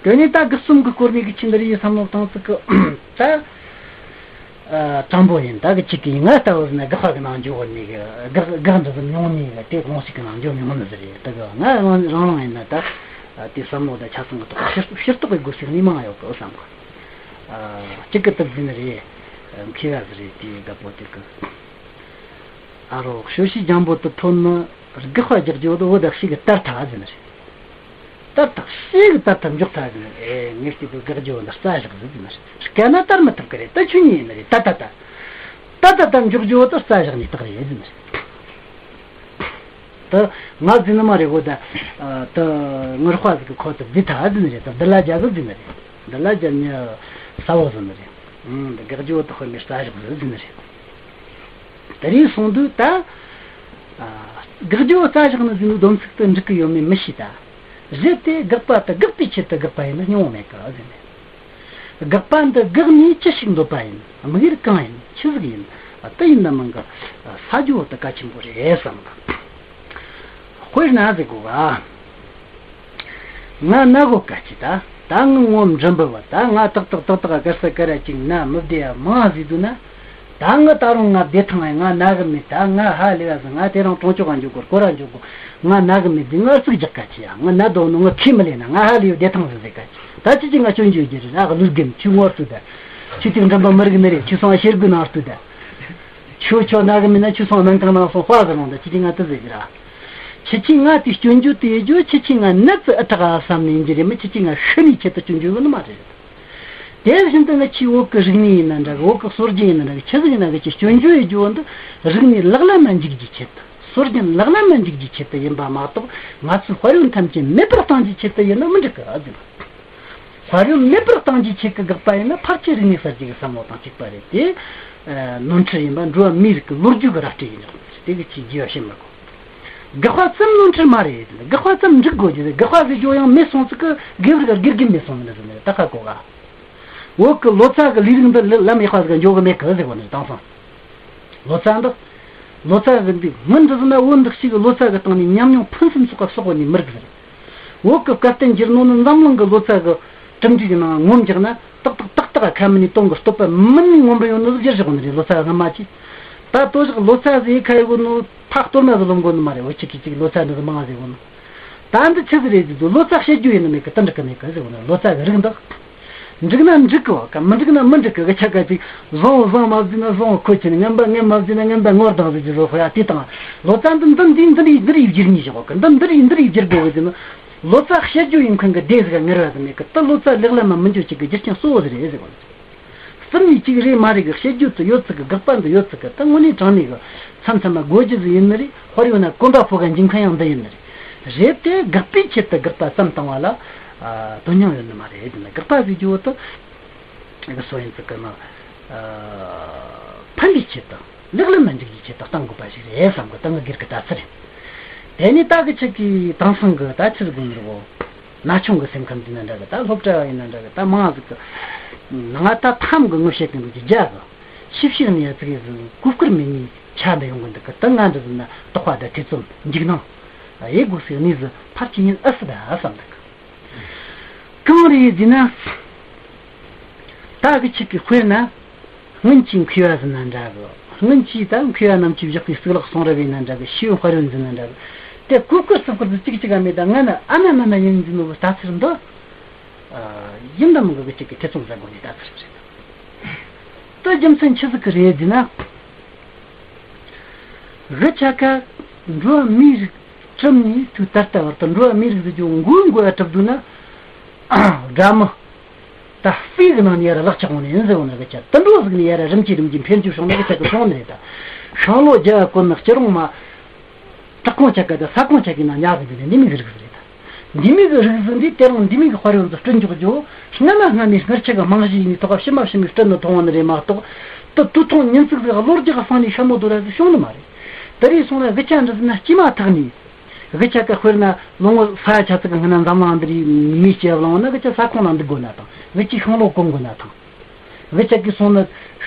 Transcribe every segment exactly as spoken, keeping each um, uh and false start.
དེ་ནས་ད་དགག་གསུམ་གྱི་སྐོར་ནས་གི་ཆི་འདི་རེད་བསམ་བློ་བཏང་ཚིག་གི་ད། ཨ། དྲང་པོ་ཡིན། ད་གི་ཅིག་གིས་ང་ལྟ་བུ་ཟིན་ན་དགག་པ་གི་ནང་འཇུག་བར་ནས་གི་དགག་དགག་འདི་ཟིན་མྱོང་ནས་གི་དེ་གོང་ཞིག་གི་ནང་འཇུག་མྱོང་ནི་ཟིག་རེད། ད་གི་ང་རང་རང་རང་ཡིན་ན་ད་དེ་བསམ་བློ་ད་ཆ་ཚང་གི་ཐོག་ཕྱིར་ཕྱིར་རྟོག་གི་དགོས་ཤིག་ནི་མང་ཡོད་གི་བསམ་གི། ཨ། གཅིག་གི་དུ་ཟིན་རེད། མཁས་པ་ཟིག་རེད། དེའི་དགའ་པོ་དེ་གི། ཨ་རོགས་ཞོ་ཤི་ལྗང་བོ་དུ་ཐོན་ནི་དགག་པ་རྒྱག་རྒྱུ་དུ་བོ་དག་ཤིག་གི་ལྟར་ཐག་ཟིན་རེད། ལྟར་ཐག་ཤེས་གི་ལྟར་ཐག་འཇོག་ཐག་ཟིན། ཨེ། ངས་ལྟོས་གི་དགག་རྒྱུ་འདི་རྩ་བཞག་ཟིན་ཟིན་རེད། སྐད་ན་ལྟར་མི་ཐུབ་གི་རེད། ད་ཆོས་ཉིད་ཡིན་ནི་རེད། ད་ད་ད། ད་ད་ལྟར་འཇོག་རྒྱུ་དུ་རྩ་བཞག་ནས་བཏགས་རེད་ཟིན་རེད། ད་ང་ཟིན་ནི་མ་རེད་གོ། ད་ད་ངར་ཁ་ཟིག་གི་ཁོ་ད་འདི་ཐག་ཟིན་རེད། ད་འདི་ལ་རྒྱ་གི་ཟིན་རེད། འདི་ལ་རྒྱ་ཉི་ས་བོ་ཟིན་རེད། ཨང་། འདི་དགག་རྒྱུ་དུ་དཔེ་མི་རྩ་བཞག་ཟིན་ཟིན་རེད། དེ་རིང་སོང་དུས་ད། ཨ། དགག་རྒྱུ་རྩ་བཞག་ནི་ཟིན་ནི་སྡོམ་ཚིག་ཏུ་འགྲིག་གི་ཡོད་མེད་མི་ཤེས་ད། རེད་དེ་དགག་པ་དེ་དགག་པའི་ཆེད་དུ་དགག་པ་ཡིན་ན་སྙིང་བོ་མེད་གི་ཟེར་ནས། དགག་པ་འདི་དགག་ནས་ཅི་ཞིག་འདོད་པ་ཡིན། དམིགས་ཡུལ་གང་ཡིན། ཆི་ཟིག་ཡིན། དེ་ཡིན་ན་མིན་གི་ས་རྒྱུ་བོ་དེ་གལ་ཆེན་པོ་རེད་བསམ་གི། དཔེར་ན་ཟེར་གོ་ག། ང་ན་གོ་ག་ཅི་ད། ད་ངི་ངོ་མགྲིན་པུ་བ། ད་ང་ཏག་ཏག་ཏག་ཏག་གར་ས་གར་ར་ཅིག་ན་མི་བདེ་ཡ་མང་ཟིག་འདུག་ན། ད་ངི་ད་རུང་ང་བདེ་ཐང་ཡ། ང་ན་གི་མེད། ད་ང་ཧ་ལས་ཡ་ཟིག། ང་དེ་རིང་གྲོང་ཆོག་ག་འཇུག་དགོས། སྐོར་ར་འཇུག་དགོས། ང་ན་གི་མེད་དེ་ང་ཟིག་རྒྱག་ག་ཅི་ཡ། ང་ན་དོ་ནོ་ང་ཁས་མི་ལེན་ན། ང་ཧ་ལས་ཡ་བདེ་ཐང་ཟིག་ཟེར་ག་ཅི། ད་ཅི་ཅི་ང་སྐྱོན་བརྗོད་རྒྱུ་རེད། ཨ་གི་ལུས་རྒན་ཁྱོད་ངོ་ལྟོས་ད། ཁྱོད་ཅིག་མགྲིན་པ་མི་རིག་ནི་རེད། ཁྱོད་སོང་ཤེར་དགོས་ནང་ལྟོས་ད། ཁྱོད་ཁྱོད་ན་གི་མེད་ན་ཁྱོད་སོང་སྨན་ཁང་ནང་སོང་དཔའ་ཟིག་ལོངས་ད། ཅི་ཅི་ང་དེ་ཟེར་གི་ར། ཁྱེད་ཀྱིས་ང་དེ་སྐྱོན་བརྗོད་དེ་ཡེད་རྒྱུ། ཁྱེད་ཀྱིས་ང་ནད་ཙི་ཨི་དྲག་ཨ་བསམ་ནས་ཡིན་གྱི་རེད་མི། ཁྱེད་ཀྱིས་ང་ཤི་ནས་ཆེད་དུ་སྐྱོན་བརྗོད་གི་ནི་མ་རེད། དེ་བཞིན་དུ་ང་ཁྱིའི་བོད་ཀྱི་རིག་གནས་ཡིན་ན་འདྲ་གི། བོད་ཀྱི་སྲོལ་རྒྱུན་ཡིན་ན་འདྲ་གི། ཆི་ཟིག་ཡིན་ན་གི་ཁྱི་སྐྱོན་བརྗོད་ཡེད་རྒྱུ་བོ་འདི་རིག་གནས་ལག་ལེན་ན་འཇུག་རྒྱུའི་ཆེད་དུ། སྲོལ་རྒྱུན་ལག་ལེན་ན་འཇུག་རྒྱུའི་ཆེད་དུ་ཡིན་པ་མ་གཏོགས། ང་ཚོའི་དཔལ་ཡོན་ཐམས་ཅད་མེད་པར་གཏང་རྒྱུའི་ཆེད་དུ་ཡིན་ན་མི་འགྲིག་གི་ཨ་ཟེར། དཔལ་ཡོན་མེད་པར་གཏང་རྒྱུའི་ཆེད་ཀྱི་དགག་པ་ཡིན་ན་ཕལ་ཆེར་རིག་གནས་གསར་བརྗེ་གི་བསམ་བློ་དང་གཅིག་པ་རེད་དེ། ནོར་འཁྲུལ་ཡིན་པ། འགྲོ་བ་མིའི་རིགས་ཀྱི་ལོ་རྒྱུས་ཀྱི་ར་སྤྲོད་ཡིན་ནོ། དེ་གི་ཆེས་རྒྱས་པ་བཤད་མི་དགོས། དགག་པ་ཙམ་ནོར་འཁྲུལ་མ་རེད། དགག་པ་ཙམ་འགྲིག་དགོས་རྒྱུ་རེད། དགག་པ་ཟེར་རྒྱུ་ཡང་མེད་སོང་ཙི་གི་དགེ་བར་ག་དགེ་རྒན་མེད་སོང་ནི་རེད་ཟེར་ནི་རེད། ད་ཁ་གོ་ག། བོད་ཀྱི་ལོ་ཙཱ་གི་ལས་རིགས་འདི་ལ་ལམ་ཡག་པ་ཟིག་འཇོག་གི་མེད་གི་ཟེར་གོ་ནི་རེད། དེང་སང་ལོ་ཙཱ་འདི། ལོ་ཙཱ་གི་འདི་མི་འདི་ཟིན་ན་བོད་འདི་གཅིག་གི་ལོ་ཙཱ་གི་སྟེང་ནས་ཉམས་མྱོང་ཕུན་སུམ་ཚོགས་པ་གསོག་གོ་ནི་མི་རིགས་ཟེར། བོད་ཀྱི་བཀའ་བསྟན་འགྱུར་ནོ་ནི་འཛམ་གླིང་གི་ལོ་ཙཱ་གི་གྲུབ་འབྲས་ཀྱི་ནང་ངོམ་རྒྱག་ན་ཏག་ཏག་ཏག་ཏག་ཁ་མི་ནི་སྟོང་གི་བསྟོད་པ་མི་ནི་ངོམ་པ་ཡོད་ནོ་ཟིག་བསྒྱུར་བཞག་ནི་རེད། ལོ་ཙཱ་སྔ་མ་ཅིག་ད་ལྟོ་བཞག་ལོ་ཙཱ་ཟིག་ཁ་ཡོད་ནོ་ཕ་གཏོར་མ་ཟིག་ལོམ་གོ་ནི་མ་རེད། འོ་ཅིག་གིས་ཅིག་ལོ་ཙཱ་འདི་ཟིག་མང་ཟིག་གོ་ནོ། ད་འདི་ཆི་ཟིག་རེད་ཟེར་དུས་ལོ་ཙཱ་བཤད་རྒྱུ་ཡིན་ནི་མེད་གི། ད་འགྲིག་གི་མེད་གི་ཟེར་གོ་ནི། ལོ་ཙཱ་གི་རིགས་འདི། འགྲིག་ན་འགྲིག་གི་བ་ག། མི་འགྲིག་ན་མི་འགྲིག་གི། གི་ཆ་ག་ཅིག་བཟང་བོ་བཟང་མ་བཟོས་ན་བཟང་བོ་ཁོ་ཁྱེར་ནས། ངན་པ་ངན་མ་བཟོས་ན་ངན་པ་ངོ་བདག་ཟེར་གྱི་བཟོ། ཁོ་ཡ་དེ་དང་ལོ་ཙཱ་འདི་འདི་འདི་འདི་རིགས་འདི་རིགས་བསྒྱུར་ནས་བཞག་གི། འདི་འདི་རིགས་འདི་རིགས་བསྒྱུར་དགོས་གི་ཟེར་ན། ལོ་ཙཱ་བཤད་རྒྱུ་ཡིན་མཁན་གི་སྡེ་ཟིག་ག་ངར་བ་ཟིག་མེད་གི། ད་ལོ་ཙཱ་ལེགས་ལམ་མ་མི་འཇོག་ཅིག་གི་རྒྱུ་རྐྱེན་གཙོ་བོ་ཟིག་རེད་ཟེར་གོ་ནི། རྩིབ་ནས་གཅིག་རེད་མ་རེད་གི། བཤད་རྒྱུ་དུ་ཡོད་ཚིག་གི། དགག་པ་འདི་ཡོད་ཚིག་གི། ད་དངོས་གནས་དྲང་གནས་གི་མཚམས་མཚམས་མ་དགོས་རྒྱུ་ཟིག་ཡིན་ནི་རེད། དཔེར་ཡོད་ན་གོམ་པ་སྤོ་ག་འཇུག་མཁན་ཡང་འདི་ཡིན་ནི་རེད། རེད་དེ་དགག་པའི་ཆེད་དུ་དགག་པ་ཙམ་བཏང་བ་ལ་ཨ་དོན་སྙིང་ཡོད་ནི་མ་རེད། དེ་ནི་དགག་པ་ཟེར་རྒྱུ་བོ་དུ་གི་སོ་ཡིན་ཚིག་གི་ནི་ཨ་ཕན་པའི་ཆེད་དུ། ལེགས་ལམ་ན་འཇུག་རྒྱུའི་ཆེད་དུ་བཏང་དགོས་པ་ཞིག་རེད་བསམ་གི། ད་ངི་སྒེར་གི་ལྟ་ཚུལ་རེད། དེ་ནི་ད་གི་ཆེད་ཀྱི་དེང་སང་གི་ད་ཆི་ཟིག་དགོས་ནི་རེད་གོ། ན་ཆུང་གི་སེམས་ཁམས་འདི་ན་འདྲ་གི། ད་སློབ་གྲྭ་བ་ཡིན་ན་འདྲ་གི། ད་མང་ཟིག་གི་ང་ད་ཐམ་གི་ངོ་བཤད་གི་འདུག་གི་རྒྱ་གི། ཆི་བཤད་ནི་ཡ་ཚིག་ཡ་ཟིག་གུ་བཀུར་མེད་ནི་ཆ་འདི་ཡོང་གི་འདུག་གི། ད་ང་འདི་ཟིག་ན་དོགས་པ་ད་ཐེ་ཚོམ་འཇིགས་སྣང་ཡེ་དགོས་ཟིག་ནི་ཟིག་ཕར་ཅི་ཡིན་ཨ་སི་ད་བསམ་འདུག་གི། གང་རེད་ཟེར་ན། ད་གི་ཆིག་གི་དཔེར་ན། སྔོན་གྱི་མཁས་པ་ཟིན་ན་འདྲ་གི། སྔོན་གྱི་ད་མཁས་པ་རྣམས་ཀྱིས་བཞག་པའི་གཙུག་ལག་གསུང་རབ་ཡིན་ན་འདྲ་གི། ཤེས་ཡོན་དཔལ་ཡོན་ཟིན་ན་འདྲ་གི། དེ་གོ་སྐབས་སུ་བཀུར་དུ་གཅིག་གཅིག་ག་མེད། ད་ང་ན་ཨ་ན་ན་ན་ཡིན་ཟིན་ནོ་གི་ལྟ་ཚུལ་འདི། ཡིན་དམ་གི་གི་གཅིག་གི་ཐེ་ཚོམ་ཟ་དགོས་ནི་ལྟ་ཚུལ་རེད། ད་རྒྱུ་མཚན་ཆི་ཟིག་གི་རེད་ཟེར་ན། གི་ཆ་ག་འགྲོ་བ་མིའི་རིགས་གྲུབ་ནས་དུས་ད་ལྟ་བར་དུ་འགྲོ་བ་མིའི་རིགས་ཟེར་རྒྱུ་མགོའི་མགོ་ཡ་གྲུབ་འདུག་ན། དགྲ་མི། ད་སྤུས་གི་ནང་ནས་ཡར་ལག་ཆགས་འོང་ནས་ཡིན་ཟེར་འོང་ན། གི་ཆ་དུད་འགྲོ་ཟིག་ནས་ཡར་རིམ་གྱིས་རིམ་གྱིས་འཕེལ་རྒྱས་བྱུང་ན། གི་ཆ་གི་བྱུང་ནི་རེད། ད་ཤིང་ལོ་བརྒྱ་བ་གོན་ན་སྐྱི་རོང་མ། བྲག་ཁུང་ཆ་ག་ད་ས་ཁུང་ཆ་གི་ནང་ཉལ་གི་འདུག་ནས་འདི་མིག་གི་རིགས་ཟིག་རེད། ད་འདི་མིག་གི་རིགས་ཟིག་འདི་དེ་རིང་འདི་མིག་གི་དཔལ་ཡོན་དུ་སྤྲོད་འཇོག་རྒྱུ། སྔ་མ་སྔ་མའི་སྔར་ཆད་གི་རྨང་གཞི་ཡིན་ནི་ཐོག་ཕྱི་མ་ཕྱི་མའི་སྤྲོད་ནི་མཐོང་བ་ནི་རེད་མ་གཏོགས། ད་དུས་ཐུང་ཉིན་ཙིག་ཟིག་གློ་རྒྱག་གི་སང་ནས་ཤ་མོ་དོ་ར་ཟིག་བྱུང་ནི་མ་རེད། དེ་རིང་སོང་ན་གི་ཆ་འདི་ཟིག་ན་སྐྱེས་མ་ཐག་ནས། གི་ཆ་ག་དཔེར་ན་ལོ་ངོ་ས་ཡ་ཆ་ཙིག་གི་སྔོན་ན་འཛམ་གླིང་འདི་རིགས་མི་སྐྱེ་བ་ལངས་ན། གི་ཆ་ས་ཁོངས་ལ་འདུག་དགོས་ན་ཐང་། གི་ཆ་ཤིང་ལོ་གོན་དགོས་ན་ཐང་། གི་ཆ་གི་སོང་ན་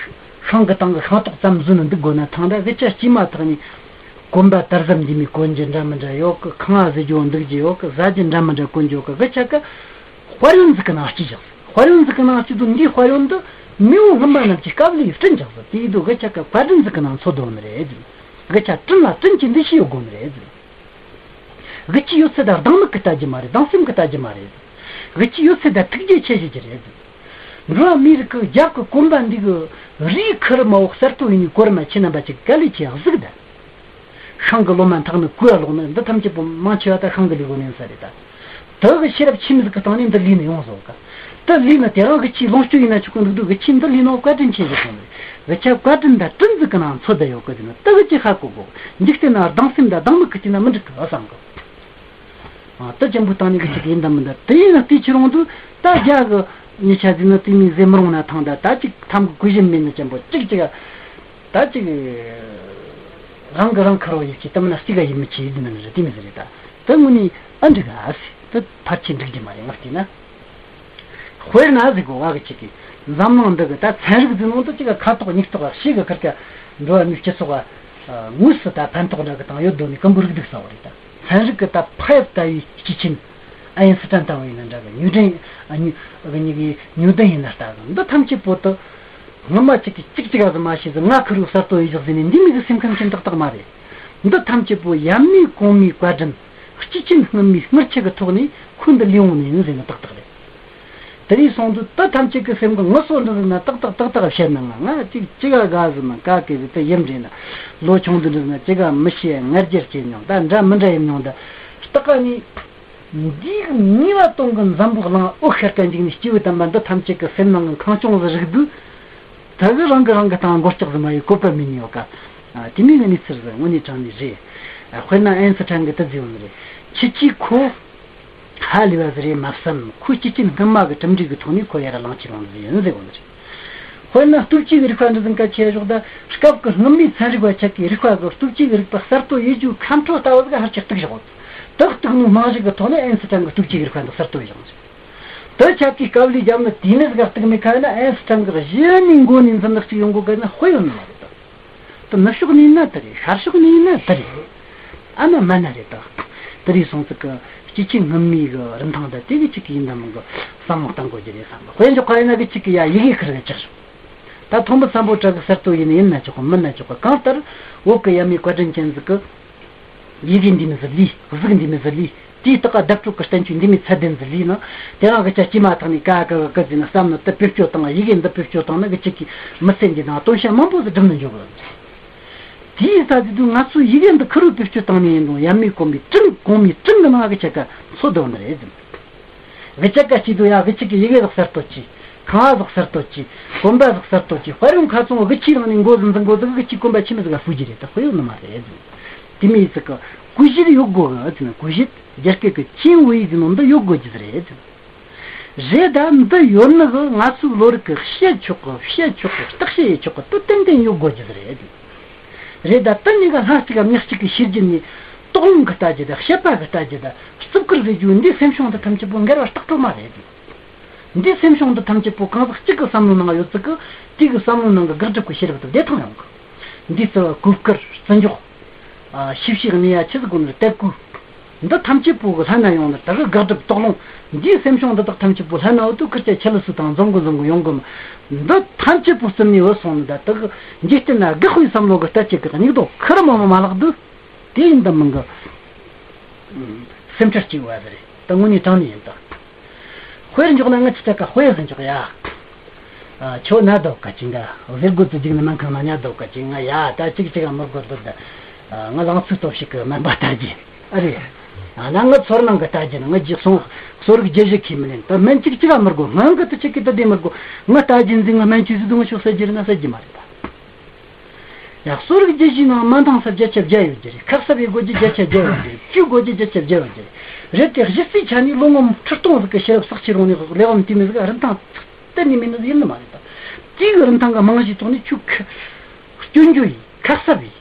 ཤིང་གི་སྟེང་གི་ཤིང་ཏོག་ཙམ་བཟོས་ན་འདུག་དགོས་ན་ཐང་། ད་གི་ཆ་སྐྱེས་མ་ཐག་ནས་གོན་པ་དར་ཟབ་འདི་མི་གོན་རྒྱུ་འདྲ་མི་འདྲ་ཡོད་གི། ཁང་བ་ཟེར་རྒྱུ་འདུག་རྒྱུ་ཡོད་གི། ཟ་རྒྱུ་འདྲ་མི་འདྲ་གོན་རྒྱུ་ཡོད་གི། གི་ཆ་ག་དཔལ་ཡོན་ཟིག་གི་ནང་སྐྱེས་བཞག་དཔལ་ཡོན་ཟིག་གི་ནང་སྐྱེས་དུས་འདིའི་དཔལ་ཡོན་འདི་མེས་པོ་སྔོན་མ་རྣམས་ཀྱི་སྐབས་ལས་བསྐྲུན་བཞག་ཟིག་དེ་ཡིན་དུས་གི་ཆ་ག་བཀའ་དྲིན་ཟིག་གི་ནང་འཚོ་དོ་ནི་རེད་ཟིག་གི་ཆ་དྲིན་ལ་དྲིན་གྱི་འདུ་ཤེས་ཡོད་དགོ་ནི་རེད་ཟིག་གི་ཆ་ཡོད་ཚད་ད་སྡང་མིག་གི་ལྟ་རྒྱུ་མ་རེད། སྡང་སེམས་གི་ལྟ་རྒྱུ་མ་རེད་ཟིག་གི་ཆ་ཡོད་ཚད་ད་ཐུགས་རྗེ་ཆེ་ཞུ་རྒྱུ་རེད་ཟིག་འགྲོ་བ་མིའི་རིགས་ཀྱི་རྒྱབ་ཀྱི་གོམ་པ་འདི་གི་རིའི་ཁུ་རུ་མ་བོ་གསར་གཏོད་ཡིན་ནི་གོར་མ་ཁྱེད་རྣམ་པ་ཅིག་དཀའ་ལས་ཆེ་གཟིགས་ད། ཤིང་གི་ལོ་མ་འཐག་ནི་ཀུ་ཡ་ལོག་ནི་འདི་ཐམས་ཅད་པོ་མང་ཆེ་བ་ད་ཤིང་གི་ལས་སྒོ་ནས་ཡིན་ས་རེད་ད། དེ་གི་ཤེས་རབ་ཆེན་མོ་ཟིག་གི་སྟེང་ནས་འདི་ལས་ནི་ཡོང་བཟོ་ག་དེ་ལས་ནི་དེ་རང་གི་ཆེས་ལོངས་སྤྱོད་ཡིན་ན་ཆོག་གི་འདུག་འདུག་གི་ཆེས་འདི་ལས་ནི་བཀའ་དྲིན་ཆེ་ཞིག་སོང་རེད། གི་ཆ་བཀའ་དྲིན་ད་དྲིན་ཟིག་གི་ནང་འཚོ་བསྡད་ཡོད་གི་དེ་ནི་དེ་གི་ཆེས་ཧ་གོ་གོ་འཇིག་རྟེན་ན་སྡང་སེམས་ད་སྡང་མིག་གི་དེ་ན་མི་འགྲིག་གི་བསམ་གི་ཨ། དེ་ཅན་པོ་བཏང་ནས་གི་ཅིག་ཡིན་དམ་མིན་དམ་དེ་ཡིན་ན་དེ་ཕྱིར་འོང་དུས་ད་རྒྱ་གི་ཉེ་ཆ་ཟིན་ན་དེ་མིན་ཟེར་མི་རུང་ན་ཐང་ད་ད་ཅིག་ཐམ་གི་གུས་ཞེན་མེད་ནི་ཅན་པོ་ཅིག་ཅིག་ད་ཅིག་རང་གི་རང་ཁ་རོ་ཡིད་ཀྱི་དམ་ན་གཅིག་ག་ཡིད་མི་ཆེས་ཡིད་མིན་རེད་དེ་མི་ཟེར་རེད་ད། དེ་དངོས་ནས་ཨ་འགྲིག་ཨ་སི་དེ་ཕར་ཆེར་འགྲིག་རྒྱུ་མ་རེད་ང་བལྟས་ན། དཔེར་ན་ཟིག་གོ་བ་གི་ཅིག་གི་འཛམ་གླིང་འདི་གི་ད་ཚན་རིག་ཟིག་ནང་དུ་ཅིག་ག་ཁ་དོག་སྙིགས་དོག་ཤེས་གི་ཁར་ཀ་འགྲོ་བ་མིའི་སྤྱི་ཚོགས་ག་དངོས་སུ་ད་ཕན་ཐོགས་འདྲ་གི་དང་ཡོད་དོ་ནི་ཀམ་པོ་རིག་འདུག་ས་བ་རེད་ད། ཚན་རིག་གི་ད་ཕ་ཡབ་ལྟ་བུའི་སྤྱི་ཆིན་ཨ་ཡིན་སི་ཀྲན་ལྟ་བུ་ཡིན་ན་འདྲ་གི་ཉུ་ཏན་ཨ་ཉུ་གི་ཉུ་གི་ཉུ་ཏན་ཡིན་ན་ལྟ་གི་འདི་ཐམས་ཅད་པོ་དུ་སྔོན་མ་ཅིག་གི་ཅིག་ཅིག་ག་ཟི་མ་ཤེས་ཟི་ང་ཁུར་བུ་གསར་གཏོད་ཡིན་ཞག་ཟིན་ནས་འདི་མི་གི་སེམས་ཁམས་ཅན་ཏག་ཏག་མ་རེད། འདི་ཐམས་ཅད་པོ་ཡབ་མེས་གོང་མའི་བཀའ་དྲིན་སྤྱི་ཆིན་སྔོན་མའི་སྔར་ཆད་གི་ཐོག་ནས་ཁོ་འདི་ལས་འོང་ནས་ཡིན་ཟེར་ནི་ཏག་ཏག་རེད། དེ་རིང་སོང་དུས་ད་ཐམས་ཅད་ཀྱི་སེམས་ཀྱི་ངུ་སོ་འདི་ཟིན་ན་ཏག་ཏག་ཏག་ཏག་བཤད་ན་ང་ང་ཅིག་ཅི་ག་དགའ་ཟིན་ན་ག་གི་ཟིན་དེ་ཡིན་རེད་ན་ལོ་ཆུང་འདི་འདྲ་ཟིན་ན་ཅི་ག་མི་ཤེས་ང་རྒྱལ་སྐྱེས་མྱོང་ད་འདྲ་མི་འདྲ་ཡིན་མྱོང་ད་སྟག་ག་ནི་འདིའི་ནུས་པ་གཏོང་གི་འཛམ་བུ་གླིང་འོད་ཤར་ཀ་འཇིག་ནས་སྐྱེས་བུ་དམ་པ་འདི་ཐམས་ཅད་ཀྱི་སེམས་ནང་གི་ཁང་སྐྱོང་ཟིག་རིག་དུས་ད་གི་རང་གི་རང་གི་སྟེང་མགོ་ལྕག་ཟིན་མ་ཡི་བཀོད་པ་མི་ཉན་ཡོད་ཀ་དེ་མིན་གི་གནས་ཚུལ་ཟིག་དངོས་གནས་དྲང་ནས་རེད། དཔེར་ན་ཨན་སི་ཁྲན་གི་དེ་ཟེར་བ་ནི་རེད། ཁྱེད་ཀྱིས་ཁོ། ཧ་ལས་པ་ཟིག་རེད་མ་བསམ། ཁོའི་སྐྱེ་ཆེན་སྔོན་མ་གི་གྲུབ་འབྲས་ཀྱི་ཐོག་ནས་ཁོ་ཡར་ལངས་ཀྱི་རང་ཟིག་ཡིན་ཟེར་གོ་ནི་རེད། དཔེར་ན་སྟོབས་ཆེ་གི་རིག་པ་འདི་ཟིན་སྐད་ཆ་ཞོག་ད་སྐབས་ཀྱི་སྔོན་མའི་ཚན་རིག་པ་ཆག་གི་རིག་པ་གི་སྟོབས་ཆེ་གི་རིག་པ་གསར་གཏོད་ཡེ་རྒྱུ་ཁམས་ཕྲོ་ལྟ་བུ་ཟིག་ཧར་ཆག་གཏུག་བཞག་གོ། དག་གཏུག་ནོ་རྨང་གཞི་གི་ཐོག་ནས་ཨན་སི་ཁྲན་གི་སྟོབས་ཆེ་གི་རིག་པ་འདི་གསར་གཏོད་བཞག་ཟིག་དེ་ཆག་གི་སྐབས་ལས་རྒྱབ་ནི་དེ་ནས་ཟིག་གཏུག་མེད་ཁ་ན་ཨན་སི་ཁྲན་གི་གཞི་ནས་མགོ་ནས་འཛིན་ནི་གཅིག་ཡོང་གོ་ག་ན་དཔེ་ཡོད་ནི་མ་རེད་ད། དེ་ནུབ་ཕྱོགས་ནས་ཡིན་ན་དེ་རེད། ཤར་ཕྱོགས་ནས་ཡིན་ན་དེ་རེད། ཨ་མ་མ་ན་རེད་ད། དེ་རེད་སོང་ཙི་གི་སྐྱེ་ཆེན་སྔོན་མའི་གི་རིན་ཐང་ད་དེ་གི་ཅིག་གི་ཡིན་ད་མིན་གི་བསམ་བློ་གཏང་དགོས་རྒྱུ་རེད་བསམ་གི་དཔེ་འཇོག་ག་ཡིན་ན་གི་ཅིག་གི་ཡ་ཡི་གེ་ཁིར་གི་ཅིག་ཞོག་ད་ཐོན་པ་སམ་བྷོ་ཊ་གི་གསར་གཏོད་ཡིན་ཡིན་ན་ཆོག་གི་མིན་ན་ཆོག་གི་གང་ལྟར་བོད་གི་ཡབ་མེས་བཀའ་དྲིན་ཅན་ཟིག་གི་ཡི་གེ་འདི་མི་ཟིག་ལས་གཟུགས་འདི་མི་ཟིག་ལས། དེའི་རྟགས་བརྡ་སྤྲོད་ཀྱི་བསྟན་བཅོས་འདི་མོའི་ཚད་ལྡན་ཟིག་ལས་ན། དེ་རང་གི་ཆ་སྐྱེས་མ་ཐག་ནས་ཀ་ཀ་ཀ་ཟེར་ན་བསམ་ནི་དེ་བེད་སྤྱོད་བཏང་ཡི་གེ་འདི་བེད་སྤྱོད་བཏང་ན་གི་ཅིག་གི་མི་སེམས་ཀྱི་ནང་དོན་བྱ་མང་པོ་ཟིག་སྒྲུབ་ནི་འཇོག་གི་དེའི་ས་དེ་དུས་ང་ཚོས་ཡི་གེ་འདི་ཁུ་རུ་བེད་སྤྱོད་བཏང་ནས་ཡིན་རུང་ཡབ་མེས་གོང་མའི་དྲིན་གོང་མའི་དྲིན་གི་ནང་གི་ཆ་ཀ་འཚོ་སྡོད་ནི་རེད་ཟེར། གི་ཆ་ཀ་སྐྱིད་སྡོད་ཡ་གི་ཅིག་གི་ཡི་གེ་ཟིག་གསར་གཏོད་ཀྱི་ཁང་བ་ཟིག་གསར་གཏོད་ཀྱི་གོམ་པ་ཟིག་གསར་གཏོད་ཀྱི་དཔལ་ཡོན་ཁ་ཚོང་གི་ཅིག་རང་ནས་མགོ་ཟིག་འཛིན་མགོ་ཟིག་གི་ཅིག་གོམ་པ་ཆེན་མོ་ཟིག་ག་ཧྥུ་ཇི་རེད་ད་དཔེ་ཡོད་ནི་མ་རེད་ཟེར། དེ་མིན་ཡི་ཟིག་གི་ཀུ་ཤུ་ཡོད་དགོ་གི་ཟེར་ན་ཀུ་ཤུ། རྒྱ་སྐད་ཀྱི་ཅིན་ཝེ་ཟེར་ནོ་འདི་ཡོད་དགོ་རྒྱུ་རེད། རེད་ད་འདི་ཡོད་ནི་གི་ང་ཚོའི་བློ་རིག་གི་བཤད་ཆོག་གི་བཤད་ཆོག་གི་བརྟག་དཔྱད་ཡེ་ཆོག་གི་དེ་ཏན་ཏན་ཡོད་དགོ་རྒྱུ་རེད། རེད་ད་དེ་གཉིས་ཀ་ལྷན་གཅིག་གམ་ཉག་གཅིག་གི་ཤེས་རྒྱུ་ནི་དོགས་སློང་གི་ལྟ་རྒྱུ་ད་བཤད་པ་གི་ལྟ་རྒྱུ་ད་རྩུབ་ཀིར་རེད་རྒྱུ་འདི་སེམས་བྱུང་དུ་ཐམས་ཅད་པོ་འགལ་བ་རྟག་སྤྲོད་མ་རེད། འདི་སེམས་བྱུང་འདི་ཐམས་ཅད་པོ་གང་ཟག་གཅིག་གི་བསམ་བློ་ནང་ཡོད་ཚུལ་གི་དེ་གི་བསམ་བློ་ནང་གི་དགག་སྒྲུབ་ཀྱི་ཤེས་རབ་དེ་བདེ་ཐང་ཡོང་གི་འདི་ཚོ་གོ་བཀུར་བརྩི་འཇོག་ཤེས་བྱའི་གནས་ཡ་ཆི་ཟིག་གོ་ནི་རེད་དད་གུས། འདི་ཐམས་ཅད་པོ་གི་ལྷན་ན་ཡོང་ནི་དེ་གི་དགག་སྒྲུབ་དོགས་སློང་འདིའི་སེམས་བྱུང་འདི་དག་ཐམས་ཅད་པོ་ལྷན་ན་འོ་དུ་ཁུར་ཆ་ཆི་ལུ་སུ་དང་འཛོམས་གི་འཛོམས་གི་ཡོང་གི་མ། འདི་ཐམས་ཅད་པོ་རྩིབ་ནས་བུད་སོང་ནི་ད་དེ་གི་འཇིག་རྟེན་ན་དགག་པའི་བསམ་བློ་གི་ལྟ་བཅས་གི་སྙིགས་དོགས་ཁུར་མོ་མ་མ་ལག་འདི། དེ་ཡིན་དམ་མིན་གི་སེམས་ཁྲལ་སྐྱེ་བ་ཟེར་རེད་ད་དངོས་གནས་དྲང་ནས་ཡིན་ད། དཔེར་འཇོག་ན་ང་ཅི་ཆ་ཀ་དཔེ་ཟིན་ཆོག་ཡ། ཨ། ཁྱོད་ན་ལྡོག་ག་ཅིང་ག་ཟེར་དགོས་དུ་འཇིག་ནི་སྨན་ཁང་ན་ཉ་ལྡོག་ག་ཅིང་ང་ཡ་ད་ཅིག་ཅིག་ག་མི་དགོས་དུ་ད། ང་ལང་ཚོའི་སྟོབས་ཤིག་གི་སྨན་པ་ལྟ་རྒྱུ་ཨ་རེད། ཨ་ན་ང་ཚོར་སྣང་གི་ལྟ་རྒྱུ་ནི་ང་རྒྱུ་སོང་གསོ་རིག་རྒྱུ་གཞི་ཁས་མི་ལེན་ད་སྨན་ཅིག་ཅིག་ག་མི་དགོས་སྔོན་གི་དུ་ཅིག་གི་དུ་བདེ་མི་དགོས་ང་ལྟ་རྒྱུ་འཛིན་ང་སྨན་བཅོས་སུ་དུ་ང་ཤོག་ཟེར་རྒྱུ་རེད་ན་ཟེར་རྒྱུ་མ་རེད་ད། ཡང་གསོ་རིག་རྒྱུད་བཞིའི་ནང་སྨན་ཐང་ས་བརྒྱ་ཆ་བརྒྱ་ཡོད་རྒྱུ་རེད། ཁ་གསབ་ཡེད་དགོས་རྒྱུ་བརྒྱ་ཆ་བརྒྱ་ཡོད་རྒྱུ་རེད། བཅོས་དགོས་རྒྱུ་བརྒྱ་ཆ་བརྒྱ་ཡོད་རྒྱུ་རེད། རེད་དེ་གཞི་རྩའི་ཆ་ནས་ལོ་ངོ་ཁྲི་སྟོང་ཟིག་གི་ཤེས་རབ་བསགས་ཆེ་རུང་ནས་ལས་བམ་དུས་མི་ཟིག་རིན་ཐང་གཏན་ནས་མེད་ནི་ཡིན་ནི་མ་རེད་ད། དེའི་རིན་ཐང་གི་རྨང་གཞིའི་ཐོག་ནས་ཆུ་ཁ་སྐྱོན་བརྗོད་ཡིན་ཁ་གསབ་ཡིན།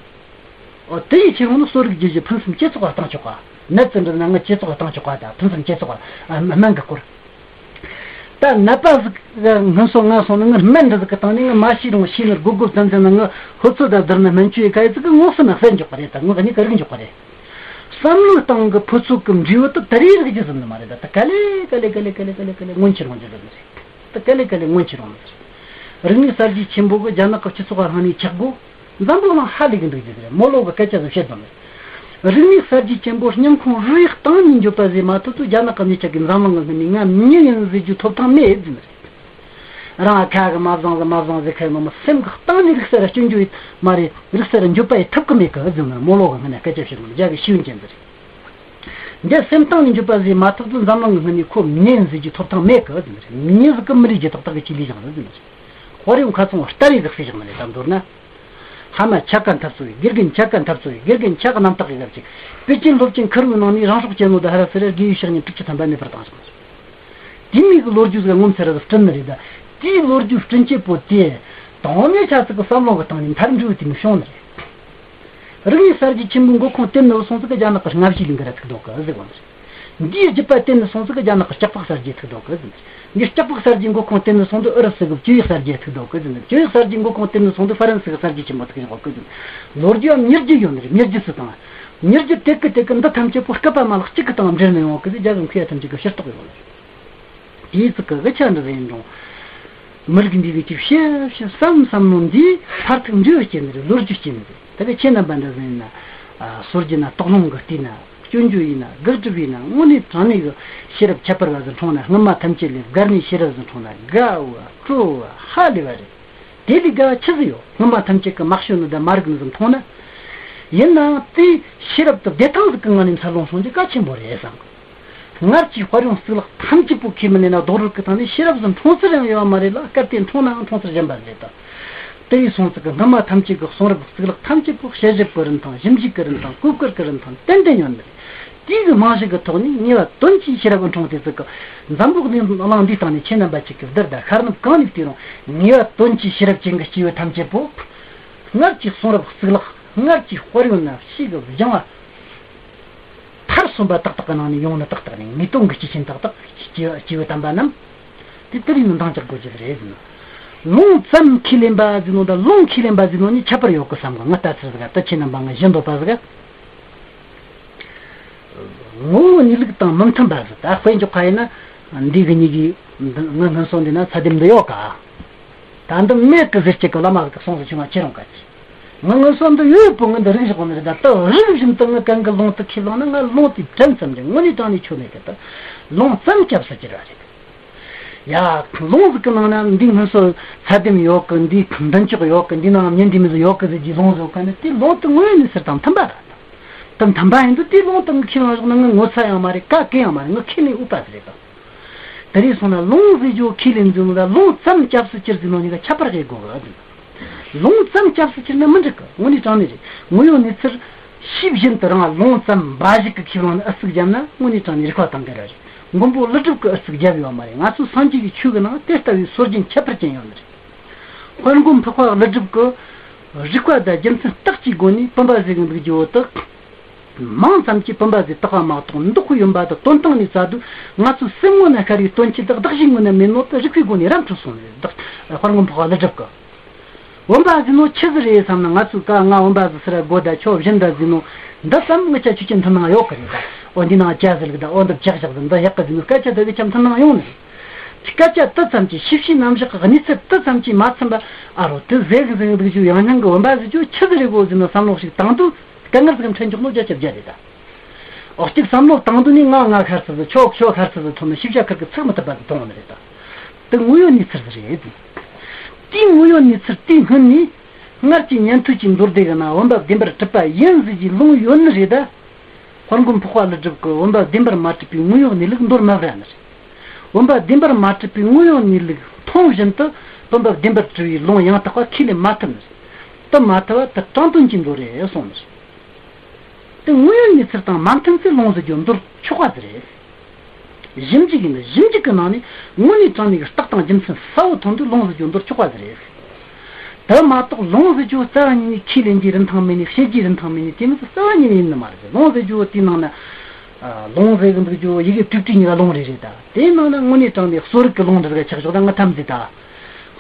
འོ་དེ་ཡི་ཆེ་རུང་ནི་གསོ་རིག་རྒྱུད་བཞི་ཕུན་སུམ་ཇེ་ཚོགས་ལ་བཏང་ཆོག་ག་ནད་ཙི་འདྲ་ན་ང་ཇེ་ཚོགས་ལ་བཏང་ཆོག་ག་ད་ཕུན་སུམ་ཇེ་ཚོགས་ལ་སྨན་གི་སྐོར། ད་ནད་པ་ཟིག་གི་སྔོན་སོ་ང་སོང་ནི་ངར་སྨན་འདི་ཟིག་གི་སྟེང་ནས་ངར་མ་ཤེས་རུང་ཤེས་ནི་སྒོ་སྒོ་བཙན་བཙན་ནི་ངར་ཧུ་ཚོད་ད་བསྡུར་ནི་སྨན་བཅོས་ཡི་ག་ཡི་ཟིག་གི་ངོ་སོ་ན་གསལ་འཇོག་པ་རེད། ད་ངོ་གཉིས་ཀ་རིག་འཇོག་པ་རེད། བསམ་བློའི་སྟེང་གི་ཕུན་ཚོགས་ཀྱི་འབྲས་བུ་དེ་ད་རེས་རིག་རྒྱུ་ཟིན་ནི་མ་རེད། ད་ད་ག་ལེ་ག་ལེ་ག་ལེ་ག་ལེ་ག་ལེ་ག་ལེ་མངོན་གྱུར་འོང་རྒྱུ་ཟིན་ནི་རེད། ད་ག་ལེ་ག་ལེ་མངོན་གྱུར་འོང་ནི་རེད། རིག་གནས་གསར་བརྗེ་ཆེན་པོ་གིས་རྒྱ་ནག་གི་སྤྱི་ཚོགས་ལ་སྣང་ནས་ཆག་སྒོ། འཛམ་བུ་གླིང་ཧ་ལས་གི་འདུག་རྒྱུ་རེད། མོ་ལོ་གི་སྐད་ཆ་ཟིག་བཤད་དང་། རིག་གནས་གསར་བརྗེ་ཆེན་པོ་སྙིང་ཁོང་རུས་གཏིང་ནས་འགྱོད་པ་བཟོས་མ་ཐུབ་དུས་རྒྱ་ནག་གི་མི་ཆ་གི་འཛམ་གླིང་གི་སྔུན་ནས་ང་མྱི་ཡིན་ཟེར་རྒྱུ་ཐོབ་ཐང་མེད་ཟེར་ནི་རེད། རང་ཁ་གི་མ་བཟང་ཟིག་མ་བཟང་ཟིག་ཁ་ཡི་མ་མ་སེམས་གི་གཏིང་ནས་རིག་གསར་སྐྱོན་རྒྱུ་ཡིན་མ་རེད། རིག་གསར་འགྱོད་པ་ཡི་ཐུབ་གི་མེད་གི་ཟེར་ནི་མོ་ལོ་གི་སྔུན་ནས་སྐད་ཆ་བཤད་དང་། རྒྱ་གི་ཤེས་ཡོན་ཅན་ཟིག་རེད། འདི་སེམས་གཏིང་ནས་འགྱོད་པ་བཟོས་མ་ཐུབ་དུས་འཛམ་གླིང་གི་སྔུན་ནས་ཁོ་མྱི་ཡིན་ཟེར་རྒྱུ་ཐོབ་ཐང་མེད་གི་ཟེར་ནི་རེད། མྱི་ཟིག་གི་མི་ལུས་རྒྱུ་ཏག་ཏག་གི་ཆི་ལས་བཞག་ཟིག་ཟེར་ནི་རེད། དཔའ་རིས་ཁ་ཚོང་སྟ་རེ་ཟིག་བསྲེས་བཞག་ནི་རེད། ད་མདོར་ན། ཕ་མ་ཆ་ག་འཐབ་རྩོད་ཡི། དགེ་རྒན་ཆ་ག་འཐབ་རྩོད་ཡི། དགེ་རྒན་ཆ་ག་རྣམ་དག་གི་སྐབས་ཅིག་པེ་ཅིན་སློབ་ཆེན་ཁུར་བོའི་ནང་ནས་རང་སྲོག་བཅད་ནོ་ད་ཧ་ར་སི་ར་དགེ་བའི་བཤེས་གཉེན་དྲུག་ཅུ་ཐམ་པ་མེད་པར་བཏང་བཞག་ནི་རེད། དེ་མིག་གི་ལོ་རྒྱུས་ཟིག་ངོ་མཚར་ར་བསྐྲུན་ནི་རེད། ད་དེའི་ལོ་རྒྱུས་བསྐྲུན་བྱེད་པོ་དེ་དང་མི་ཆ་ཟིག་གི་བསམ་བློ་གི་སྟེང་ནས་མཐར་འགྲོ་དེ་མི་བྱུང་ནི་རེད། རིག་གནས་གསར་བརྗེ་ཆེན་པོའི་འགོ་ཁུངས་བསྟན་ནི་སོང་ཙི་གི་རྒྱ་ནག་གི་ལྔ་བཞིའི་ལས་འགུལ་ར་ཚུགས་འདུག་གི་ཟེར་བ་ནི་རེད། འདིའི་རྒྱུད་པ་བསྟན་ནི་སོང་ཙི་གི་རྒྱ་ནག་གི་ལྕགས་ཕག་གསར་བརྗེ་ཚུགས་འདུག་གི་ཟེར་ནི་རེད། འདིའི་ལྕགས་ཕག་གསར་བརྗེའི་འགོ་ཁུངས་བསྟན་ནི་སོང་ཙི་ཨུ་རུ་སུ་གི་བཅོས་ཡིག་གསར་བརྗེ་ཚུགས་འདུག་གི་ཟེར་ནི་རེད། བཅོས་ཡིག་གསར་བརྗེའི་འགོ་ཁུངས་བསྟན་ནི་སོང་ཙི་ཧྥ་རན་སི་གི་གསར་བརྗེ་ཆེན་པོ་ཚུགས་བཞག་གི་ཟེར་ནི་རེད། ལོ་རྒྱུས་བ་མྱི་རྒྱུད་ཡོད་ནི་རེད། མྱི་རྒྱུད་སུ་དང་། མྱི་རྒྱུད་དེ་གི་དེ་གི་འདི་ཐམས་ཅད་པོ་སྐུད་པ་མ་ལག་གཅིག་གི་སྟེང་འབྲེལ་ནི་ཡོང་གི་ཟེར། རྒྱ་གི་མཁས་པ་ཐམས་ཅད་ཀྱི་ཕྱིར་རྟོག་ཡོད་ནི་རེད། དེའི་ཚིག་གི་དབུ་ཆ་འདི་ཟིན་འགྲོ། མི་རིགས་འདི་གི་ཅིག་ཤེས་ཤེས་བསམ་བསམ་ནོ་འདིའི་མཐར་ཐུག་འབྲས་བུ་སྐྱེ་ནི་རེད། ལོ་རྒྱུས་སྐྱེ་ནི་རེད། ད་གི་ཁྱེད་རྣམ་པ་འདྲ་ཟིན་ན། ཨ། སྲོལ་རྒྱུན་ན་དོགས་སློང་གི་བལྟས་ན། སྐྱོན་བརྗོད་ཡིན་ན། དགག་སྒྲུབ་ཡིན་ན། དངོས་གནས་དྲང་གནས་གི་ཤེས་རབ་ཁྱད་པར་བ་ཟིག་འཁྲུངས་ན། སྔོན་མ་ཐམས་ཅད་ལས་བརྒལ་ནས་ཤེས་རབ་ཟིག་འཁྲུངས་ན་དགའ་བ་སྤྲོ་བ་ཧ་ལས་པ་རེད། དེ་ལས་དགའ་བ་ཆི་ཟིག་ཡོད། སྔོན་མ་ཐམས་ཅད་ཀྱིས་མ་ཤོད་ནི་དང་མ་རིག་ནི་ཟིག་མཐོང་ན། ཡིན་ནའང་དེའི་ཤེས་རབ་དེ་བདེ་ཐང་ཟིག་གི་ངང་ནས་འཚར་ལོངས་སོང་རྒྱུ་གལ་ཆེན་པོ་རེད་བསམ་གི། སྔར་གྱི་དཔལ་ཡོན་གཙུག་ལག་ཐམས་ཅད་པོ་ཁས་མི་ལེན་ན་རྡོག་རོལ་གྱི་སྟེང་ནས་ཤེས་རབ་ཟིག་འཁྲུངས་ཚུལ་ཡང་ཡོད་མ་རེད་ལ། གལ་ཏེ་འཁྲུངས་ནའང་འཁྲུངས་ཚུལ་གཞན་པ་རེད་ད། དེ་ཡིན་སོང་ཙི་གི་སྔ་མ་ཐམས་ཅད་ཀྱི་གསུང་རབ་གཙུག་ལག་ཐམས་ཅད་པོ་དཔྱད་ཞིབ་ཀྱི་རིན་ཐང་། ཞིབ་འཇུག་གི་རིན་ཐང་། གོ་བཀུར་གྱི་རིན་ཐང་ཏན་ཏན་ཡོད་ནི་རེད། དེའི་གི་རྨང་གཞི་གི་ཐོག་ནས་ངེས་པ་དོན་གྱི་ཤེས་རབ་འཁྲུངས་ཏེ་ཟིག་གི། འཛམ་བུ་གླིང་འདིའི་སྟེང་ནས་ཁྱེད་རྣམ་པ་ཅིག་གི་བདུད་དང་ཤར་ནུབ་གང་ནས་བལྟས་རུང་ངེས་པ་དོན་གྱི་ཤེས་རབ་ཅན་གྱི་སྐྱེས་བུ་ཐམས་ཅད་པོ། སྔར་གྱི་གསུང་རབ་གཙུག་ལག། སྔར་གྱི་དཔལ་ཡོན་ན་ཕྱིས་གི་སྦྱང་བ། མཐར་སོན་པ་ཏག་ཏག་གི་ནང་ནས་ཡོང་ནི་ཏག་ཏག་རེད། ངེས་དོན་གྱི་སྐྱེས་ཆེན་ཏག་ཏག་སྐྱེས་སྐྱེས་བུ་དམ་པ་རྣམས། དེ་ལྟར་ཡིན་ནོ་འདང་རྒྱག་དགོས་ཀྱི་རེད་ཟེར་ན། ལུང་ཙམ་ཁས་ལེན་པ་ཟེར་ནོ་དང་ལུང་ཁས་ལེན་པ་ཟེར་ནོ་གཉིས་ཁྱད་པར་ཡོད་གི་བསམ་གི། ང་ལྟ་ཚུལ་ཟིག་ག་ད་ཁྱེད་རྣམ་པ་ང་བཞིན་འདོད་པ་ཟིག་ག་ངོ་བོ་གནས་ལུགས་དང་མི་མཐུན་པ་ཟིག་ད་དཔེ་འཇོག་པ་ཡིན་ན། འདི་གི་གཉིས་ཀྱི་འདི་ངའི་སྔོན་སོང་འདི་ན་ཚ་དེམ་འདི་ཡོད་ག་ད་འདི་མེད་གི་ཟེར་གྱི་གི་བླ་མ་ཟིག་གི་གསུང་ཟིག་ཆུང་བ་ཁྱེད་རང་ག་ཅི། ང་ངོ་སོ་འདི་ཡོད་པོ་ངི་འདི་རིག་བཞག་ནི་རེད། ད་ལྟ་རིག་བཞིན་དུ་ངི་གན་གི་ལུང་དུ་ཁས་བླངས་ན་ང་ལུང་དེ་དྲན་ཙམ་གྱི་དངོས་གནས་དྲང་ནས་ཆོ་མེད་གི། ད་ལུང་ཙམ་སྐྱབས་སུ་གྱུར་བ་རེད། ཡ། ལུང་ཟིག་གི་ནང་ན་འདི་ངོ་སོ་ཚ་དེམ་ཡོད་གི། འདི་མདུན་ཅོག་ཡོད་གི། འདི་ནང་མྱི་འདི་མི་ཟིག་ཡོད་གི་ཟེར་གྱི་ལུང་ཟིག་ག་ནི་དེ་ལུང་དུ་དངོས་ཡོད་གནས་ཚུལ་དང་མཐུན་པ་རེད། དེ་མཐུན་པ་ཡིན་དུས་དེ་ལུང་དུ་ངི་ཁས་བླངས་བཞག་ན་ངི་ངོ་ཚ་ཡང་མ་རེད། ག་གེ་ཡང་མ་རེད། ངི་ཁས་ལེན་འོས་པ་ཟིག་རེད་ད། དེ་རིང་སོང་ན་ལུང་ཟེར་རྒྱུ་ཁས་ལེན་ཟེར་ནོ་དང་ལུང་ཙམ་སྐྱབས་སུ་གྱུར་ཟེར་ནོ་གཉིས་ཀ་ཁྱད་པར་ཤེས་དགོས་གི། ལུང་ཙམ་སྐྱབས་སུ་གྱུར་ན་མི་འགྲིག་གི། དངོས་གནས་དྲང་གནས་རེད། དངོས་ཡོད་གནས་ཚུལ་ཤེས་བཞིན་དུ་རང་ལུང་ཙམ་འབའ་ཞིག་གི་ཁས་བླངས་ནས་ཨུ་ཚུགས་བརྒྱབ་ན་དངོས་གནས་དྲང་གནས་རིག་པ་དང་འགལ་བ་རེད། མགོན་པོ་ཀླུ་སྒྲུབ་ཀྱིས་ཨུ་ཚུགས་བརྒྱབ་ཡོད་མ་རེད། ང་ཚོའི་སངས་རྒྱས་ཀྱི་ཆོས་ཀྱི་ནང་དེ་ལྟ་བུའི་སྲོལ་རྒྱུན་ཁྱད་པར་ཅན་ཡོད་ནི་རེད། དཔལ་མགོན་འཕགས་པ་ཀླུ་སྒྲུབ་ཀྱིས་རིགས་པ་དང་རྒྱུ་མཚན་རྟགས་ཀྱི་སྒོ་ནས་བུམ་པ་ཟེར་གི་འདུག་རྒྱུ་བོ་དག་མང་ཙམ་གྱིས་བུམ་པ་ཟེར་བཏགས་པ་མ་གཏོགས་འདུག་གི་ཡོད་པ་དང་དོན་སྟེང་ནས་བཙལ་དུས་ང་ཚོའི་སེམས་ངོ་ན་ཤར་བའི་དོན་གྱི་དག་གདགས་གཞིའི་ངོ་ན་མེད་ནོ་དེ་རིག་པའི་སྒོ་ནས་ར་འཕྲོད་སོང་ནས་བདག་དཔལ་མགོན་འཕགས་པ་ཀླུ་སྒྲུབ་ཀྱིས། བུམ་པ་ཟེར་ནོ་ཆི་ཟིག་རེད་བསམ་ན། ང་ཚོས་ཀ་ང་བུམ་པ་ཟིག་ཟེར་ར་དགོས་ད་ཁྱོད་བཞིན་ད་ཟེར་ནོ་འདི་ཙམ་ངི་ཆ་ཆོས་ཅན་མཐུན་སྣང་ཡོད་གི་རེད་ད། འོ་འདི་ནང་ཇ་ཟེར་གི་ད། འོ་འདི་ཇག་ཇག་ཟེར་འདི་ཡག་གི་ཟེར་ནོ་སྐད་ཆ་དེ་གི་ཆ་མཐུན་སྣང་ཡོང་ནི་རེད། སྐད་ཆ་དེ་ཙམ་གྱིས་ཤེས་བྱའི་རྣམ་གཞག་གི་གནས་ཚུལ་དེ་ཙམ་གྱིས་མ་ཚིམ་པ། ཨ་རོ་དེ་ཟེར་གི་ཟེར་གི་འདུག་རྒྱུ་ཡང་སྙིང་གི་བུམ་པ་ཟེར་རྒྱུ་ཆི་ཟིག་རེད་གོ་ཟེར་ནོ་བསམ་བློ་ཞིག་བཏང་དུས། དཀའ་ངལ་ཟིག་འཕྲད་འཇོག་ནོ་བརྒྱ་ཆ་བརྒྱ་རེད་ད། འོ་གཅིག་བསམ་བློ་བཏང་དུས་ནི་ང་ང་ཁར་ཚུད་ཟིག་ཁྱོ་ཁྱོ་ཁར་ཚུད་ཟིག་ཐོན་ནས་ཤེས་བྱ་ཁུར་གི་ཚུགས་མི་ཐུབ་པ་ཟིག་མཐོང་ནི་རེད་ད། དེ་དངོས་ཡོད་གནས་ཚུལ་ཟིག་རེད། དེའི་དངོས་ཡོད་གནས་ཚུལ་དེའི་སྔོན་ནས་སྔར་གྱི་ཉན་ཐོས་ཀྱི་མདོ་སྡེ་གི་ནང་བུམ་པ་བདེན་པར་གྲུབ་པ་ཡིན་ཟེར་གྱི་ལུང་ཡོད་ནི་རེད་ད། དཔལ་མགོན་འཕགས་པ་ཀླུ་སྒྲུབ་ཀྱིས་བུམ་པ་བདེན་པར་མ་གྲུབ་པའི་དངོས་ཡོད་གནས་ལུགས་མདོར་མ་བསྒྲགས་ནི་རེད། བུམ་པ་བདེན་པར་མ་གྲུབ་པའི་དངོས་ཡོད་གནས་ལུགས་མཐོང་བཞིན་དུ་བུམ་པ་བདེན་པར་གྲུབ་པའི་ལུང་ཡང་དག་པ་ཁས་ལེན་མ་ཐུབ་ནི་རེད། དེ་མ་ཐུབ་པ་དེ་དྲང་དོན་གྱི་མདོ་རེད་གསུངས་ནི་རེད། དེ་དངོས་ཡོད་གནས་ཚུལ་དང་མ་མཐུན་ཚེ་ལུང་ཟེར་རྒྱུ་མདོར་ཆོག་པ་ཟིག་རེད། ཞིབ་འཇུག་ཡིན་ན་ཞིབ་འཇུག་གི་ནང་ནས་དངོས་གནས་དྲང་གནས་ཀྱི་རྟགས་དང་རྒྱུ་མཚན་གསལ་བོ་ཐོན་དུས་ལུང་ཟེར་རྒྱུ་མདོར་ཆོག་པ་ཟིག་རེད། དེ་མ་གཏོགས་ལུང་ཟེར་རྒྱུ་རྩ་བ་ཉིད་ནས་ཁས་ལེན་རྒྱུའི་རིན་ཐང་མེད་ནས་བཤད་རྒྱུའི་རིན་ཐང་མེད་ནས་དེ་མི་ཚོ་རྩ་བ་ཉིད་ནས་ཡིན་ནི་མ་རེད། ལུང་ཟེར་རྒྱུ་དེའི་ནང་ན། ཨ། ལུང་ཟེར་གི་འདུག་རྒྱུ་ཡི་གེ་དྲུག་ཁྲི་གཉིས་ཀ་ལུང་རེ་རེད་ད། དེའི་ནང་ན་དངོས་གནས་དྲང་གནས་གསོ་རིག་གི་ལུང་འདྲ་ཟིག་ཆགས་ཆོག་ད་ང་ཐམས་ཅད་ད།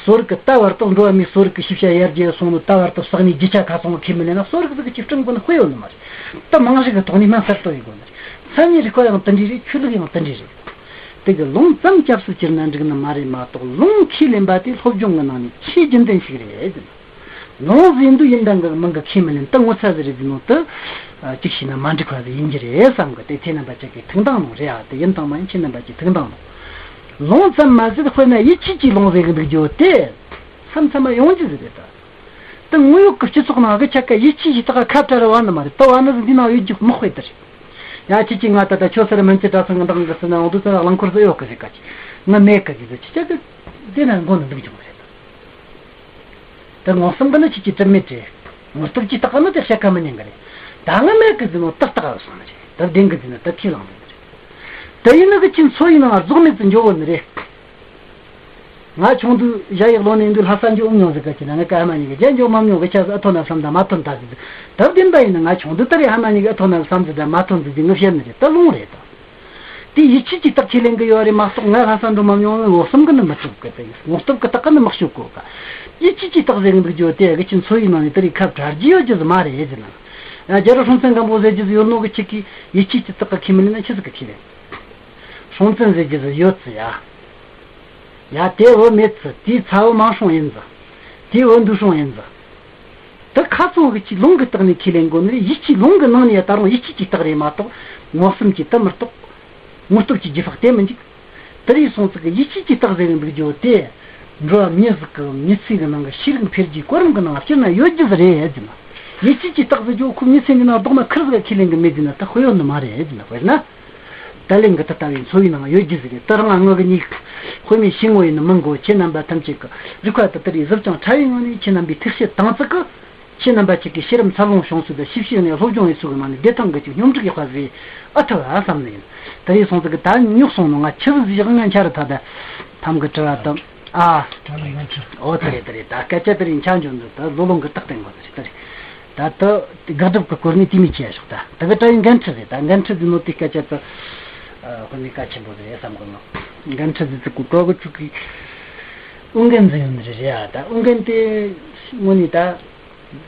གསོ་རིག་གི་ད་བར་དུ་འགྲོ་བ་མིའི་གསོ་རིག་གི་ཤེས་བྱ་ཡར་རྒྱས་སོང་ནོ་ད་བར་དུ་བསགས་ནས་རྒྱུ་ཆ་ཁ་ཚང་ཁས་མི་ལེན་ན། གསོ་རིག་ཟིག་གི་སྤྲིན་ཀུན་དཔེ་ཡོད་ནི་མ་རེད། ད་རྨང་གཞི་གི་ཐོག་ནས་སྨན་གསར་གཏོད་ཡེད་དགོས་ནི་རེད། མཚན་ཉིད་རིག་པ་ཡང་དེ་འདྲ་རེད། ཆོས་ལུགས་ཡང་དེ་འདྲ་རེད། དེ་གི་ལུང་ཙམ་སྐྱབས་སུ་གྱུར་ན་འགྲིག་ནི་མ་རེད་མ་གཏོགས། ལུང་ཁས་ལེན་པ་དེ་སློབ་སྦྱོང་གི་ནང་ནས་ཆེས་རྒྱུན་ལྡན་ཞིག་རེད། ལུང་ཟེར་དུས་ཡིན་དང་གི་མིན་གི་ཁས་མི་ལེན། ད་ངོ་ཚ་ཟིག་རེད་ཟེར་ནོ་དེ་གཅིག་བྱས་ན་མ་འགྲིག་པ་ཟིག་ཡིན་གྱི་རེད་བསམ་གི། དེ་ཁྱེད་རྣམ་པ་ཅག་གི་ཐུགས་འདང་ལོང་རེད་ཨ། དེ་ཡིན་དང་མ་ཡིན་ཁྱེད་རྣམ་པ་ཅག་ཐུགས་འདང་ལོང་། ལུང་ཙམ་མ་ཟད་དཔེར་ན་ཡིད་ཆེས་ཀྱི་ལུང་ཟེར་གི་འདུག་རྒྱུ་དེ་མཚམས་མཚམས་མ་ཡོང་རྒྱུ་ཟིག་རེད་ད། དེ་དངོས་ཡོད་ཀྱི་སྤྱི་ཚོགས་ནང་གི་ཆ་ག་ཡིད་ཆེས་ཀྱི་རྟགས་ཁ་བྲལ་བ་ནི་མ་རེད། དེ་བ་ནི་ཟིག་འདི་ནང་ཡོད་རྒྱུ་དམག་དཔེ་དེ་རེད། ཡ་ཁྱེད་ཀྱིས་ང་ད་ལྟ་ཁྱོད་སར་སྨན་རྩིས་གྲྭ་ཚང་གི་འདང་གི་ཟེར་ན་འོང་དུས་ཙང་རླངས་འཁོར་ཟིག་ཡོད་གི་ཟེར་ག་ཅིག་ང་མེད་གི་ཟེར་ཟིག་ཁྱེད་ཀྱི་དེ་ན་མགོ་ནི་འདུག་འཇོག་མི་རེད། དེ་མངོན་སུམ་གི་ནི་ཁྱེད་ཀྱི་དྲི་མེད་རེད། ངོ་སྟོབས་ཀྱི་རྟགས་ནི་དེ་བཤད་ཁ་མི་ཉན་གི་རེད། ད་ང་མེད་གི་ཟེར་ནོ་ཏག་ཏག་ཡོད་སོང་ནི་རེད། ད་བདེན་གི་ཟེར་ན་ད་ཁས་བླངས་ནི་རེད། དེ་ཡིན་ནི་གི་ཁྱེད་འཚོ་བའི་ནང་རྫོགས་མེད་དུ་འཇོག་གོ་ནི་རེད། ང་ཆུང་དུས་ཞ་ཡི་གློ་ནས་འདུག་ལྷ་ས་འཇོག་མྱོང་ཟེར་ག་ཅི་ན། ང་ཀ་ཧ་མ་ཉི་གི་རྒྱན་འཇོག་མ་མྱོང་གི་ཆ་ཟིག་ཨ་ཐོ་ན་བསམ་ད་མ་ཐོན་ད་ཟིག་ད་བདེན་པ་ཡིན་ན་ང་ཆུང་དུས་ལྟར་ཡ་ཧ་མ་ཉི་གི་ཨ་ཐོ་ན་བསམ་ཟིག་ད་མ་ཐོན་ཟིག་ཟིག་ངི་བཤད་ནི་རེད། ད་ལུང་རེད་ད། དེ་ཡིད་ཆེས་ཀྱི་རྟགས་ཁས་ལེན་གི་ཡོད་རེད་མ་གཏོགས། ང་ལྷ་ས་འགྲོ་མ་མྱོང་ནི་མངོན་སུམ་གི་ནི་མི་ཐུབ་གི། དེ་མངོན་སྟོབས་གི་རྟགས་གི་ནི་མི་ཤོད་གོ་ག་ཡིད་ཆེས་ཀྱི་རྟགས་ཟེར་གི་འདུག་རྒྱུ་དེ་གི་ཁྱེད་འཚོ་བའི་ནང་ནས་དེ་རིགས་ཁ་བྲལ་རྒྱུ་ཡོད་རྒྱུ་ཟིག་མ་རེད་ཟེར་ན། ཡ་རྒྱལ་པོ་སྲོང་བཙན་སྒམ་པོ་ཟེར་རྒྱུ་ཟིག་ཡོད་ནོ་གི་ཁྱེད་ཀྱིས་ཡིད་ཆེས་ཀྱི་རྟགས་གི་ཁས་མི་ལེན་ན་ཆི་ཟིག་གི་ཁས་ལེན། སྲོང་བཙན་ཟེར་རྒྱུ་ཟིག་ཡོད་ཟེར་ཡ། ཡ་དེ་བོད་མེད་ཚུལ། དེའི་ཚ་བོ་མང་སྲོང་ཡིན་ཟིག་དེའི་བུ་འདུ་སྲོང་ཡིན་ཟིག་དེ་ཁ་ཚོན་གི་ཅིག་ལུང་གི་རྟགས་ནས་ཁས་ལེན་དགོས་ནི་རེད། ཡིད་ཆེས་ལུང་གི་ནང་ནས་ཡ་ད་རུང་ཡིད་ཆེས་ཀྱི་རྟགས་རེད་མ་གཏོགས། མངོན་སུམ་གྱི་དེ་མི་རྟོགས། ངོ་སྟོབས་ཀྱི་རྒྱུ་ཕག་དེ་མི་འཇིག་དེ་རེད་སོང་ཙིག་གི་ཡིད་ཆེས་ཀྱི་རྟགས་ཟེར་གི་འདུག་རྒྱུ་དེ། འགྲོ་བ་མྱི་ཟིག་གི་མྱི་ཚེ་གི་ནང་གི་ཤེས་རིག་འཕེལ་རྒྱས་གོ་རིམ་གི་ནང་སྤྱིར་ན་ཡོད་རྒྱུ་ཟིག་རེད་ཟེར་ན། ཡིད་ཆེས་ཀྱི་རྟགས་ཟེར་རྒྱུ་ཁོ་མྱི་ཚེ་འདི་ནང་རྡོག་མ་ཁུར་ཟིག་ག་ཁས་ལེན་གི་མེད་ཟེར་ན་ད་དཔེ་ཡོད་ནི་མ་རེད་ཟེར་ན། དཔེར་ན། ད་ལན་གི་དེ་ལྟ་བུའི་འཚོ་བའི་ནང་ཡོད་རྒྱུ་ཟིག་རེད། དེ་རང་ང་ངོ་གི་ཉིག་དཔེ་མེད་ཤེས་ངོ་ཡིན་ནི་མིན་གོ། ཁྱེད་རྣམ་པ་ཐམས་ཅད་ཀྱི་རིག་པ་དེ་ལྟར་ཡིན་གཟི་བརྗིད་ཕྲ་བའི་ངང་ནས་ཁྱེད་རྣམ་པའི་ཐུགས་བསྐྱེད་དང་ཙིག་གི། ཁྱེད་རྣམ་པ་ཅིག་གིས་ཤེས་རབ་འཚར་ལོངས་བྱུང་ཚུལ་དང་ཤེས་བྱའི་གནས་སློབ་སྦྱོང་ཡེད་ཚུལ་གྱི་ནང་ནས་བདེ་ཐང་གི་ཅིག་སྙོམས་སྒྲིག་ཡག་པ་ཟིག་ཨ་ཐུབ་ཨ་བསམ་ནི་ཡིན། དེ་ཡིན་སོང་ཙིག་གི་ད་ཉོག་སོང་ནོ་ང་ཆི་ཟིག་བཞག་ང་འཆར་ཐ་ད་ཐམ་གི་དྲི་བ་དང་ཨ། ཨོ་དེ་རེད་དེ་རེད། ད་སྐད་ཆ་དེ་རིང་ཆ་འཇོག་འདུག་ད་ལོ་ལོང་གི་རྟགས་བསྟན་དགོས་དེ་རེད་དེ་རེད། ད་ལྟ་དགག་སྒྲུབ་ཀྱི་སྐོར་ནས་དེ་མི་བྱེད་ཡ་ཞོག་ད་ད་གི་ད་ཡིན་འགན་འཁྲི་རེད། ད་འགན་འཁྲི་ཟིན་ནོ་དེ་སྐད་ཆ་ད་ཁོ་ནི་གལ་ཆེན་པོ་རེད་བསམ་གི་ནོ། འགན་འཁྲི་ཟིན་ཚིག་གི་གྲོགས་གི་ཆུ་གི་ཨུ་འགན་ཟིན་ཡོད་ནི་རེད་རེད། ཨ་ད་ཨུ་འགན་དེ་དངོས་ནས་ད་